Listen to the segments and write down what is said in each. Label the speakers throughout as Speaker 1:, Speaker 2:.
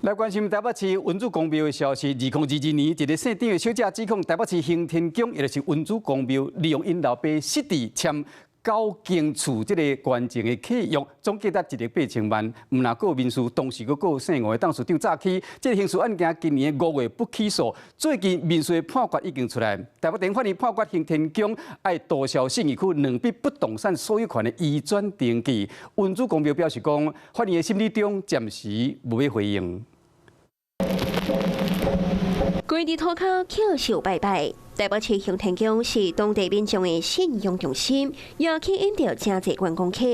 Speaker 1: 來關心台北市恩主公廟的消息。2022年，一个姓張的小姐指控台北市行天宮，也就是恩主公廟，利用𪜶老爸失智簽九間厝這个捐贈的契約，總價值1億8千萬，毋但告民事，同時閣告姓吳的董事長詐欺。這个刑事案件今年5月不起訴，最近民事的判決已經出來，台北地法院判決行天宮愛注銷信義區兩筆不動產所有權的移轉登記。恩主公廟表示講，法院的審理中暫時無欲回應。
Speaker 2: 跪佇塗跤叩首拜拜，台北市行天宮是當地民眾的信仰中心，也吸引著誠濟觀光客，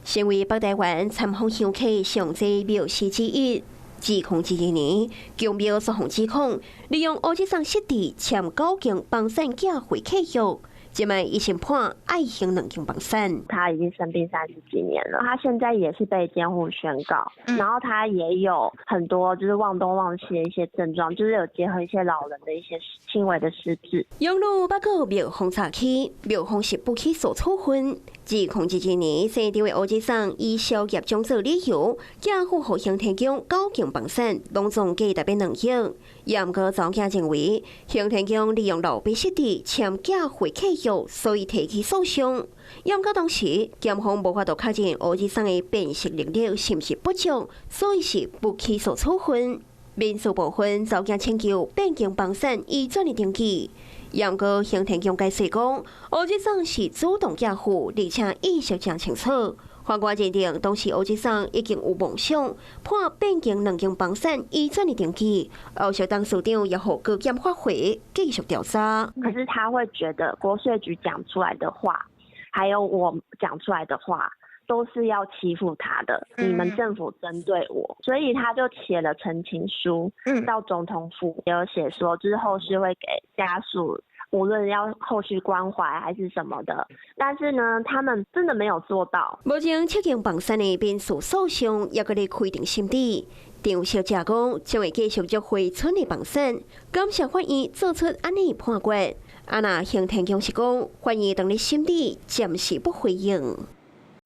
Speaker 2: 成為北台灣參訪香客上濟廟寺之一。2022年，宮廟訴訟指控利用烏日桑失智簽九間房產寄回契約，這擺一審判愛還兩間房產。
Speaker 3: 他已經生病三十幾年了，他現在也是被監護宣告，然後他也有很多就是忘東忘西的一些症狀，就是有結合一些老人的一些輕微的失智。
Speaker 2: 養女欲告廟方詐欺，廟方是不起訴處分。2022年，姓張的烏日桑以消業障做理由，寄付予行天宮九間房產，攏總價值欲2億。也毋過查某囝認為，行天宮利用老爸失智簽寄回契約，所以提起訴訟。也毋過當時檢方無法度確認烏日桑的辨識能力是毋是不足，所以是不起訴處分。民事部分，查某囝請求變更房產移轉的登記。也毋過行天宮解釋講，烏日桑是主動寄付，而且意識誠清楚。法官認定當時烏日桑已經有夢想，判變更兩間房產移轉的登記。後續董事長也予高檢發回繼續調查。
Speaker 3: 可是他會覺得國稅局講出來的話，還有我講出來的話，都是要欺負他的，你們政府針對我，所以他就寫了陳情書，到總統府有寫說之後是會給家屬，無論要後續關懷還是什麼的，但是呢，他們真的沒有做到。
Speaker 2: 目前七間房產的民事訴訟猶閣咧開庭審理，張小姐講將會繼續追回村的房產，感謝法院做出按呢判決。啊若行天宮是講，法院當咧審理，暫時不回應。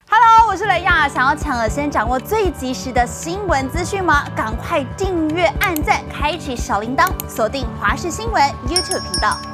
Speaker 4: Hello，我是雷亞，想要搶先掌握最及時的新聞資訊嗎？趕快訂閱、按讚、開啟小鈴鐺，鎖定華視新聞 YouTube 頻道。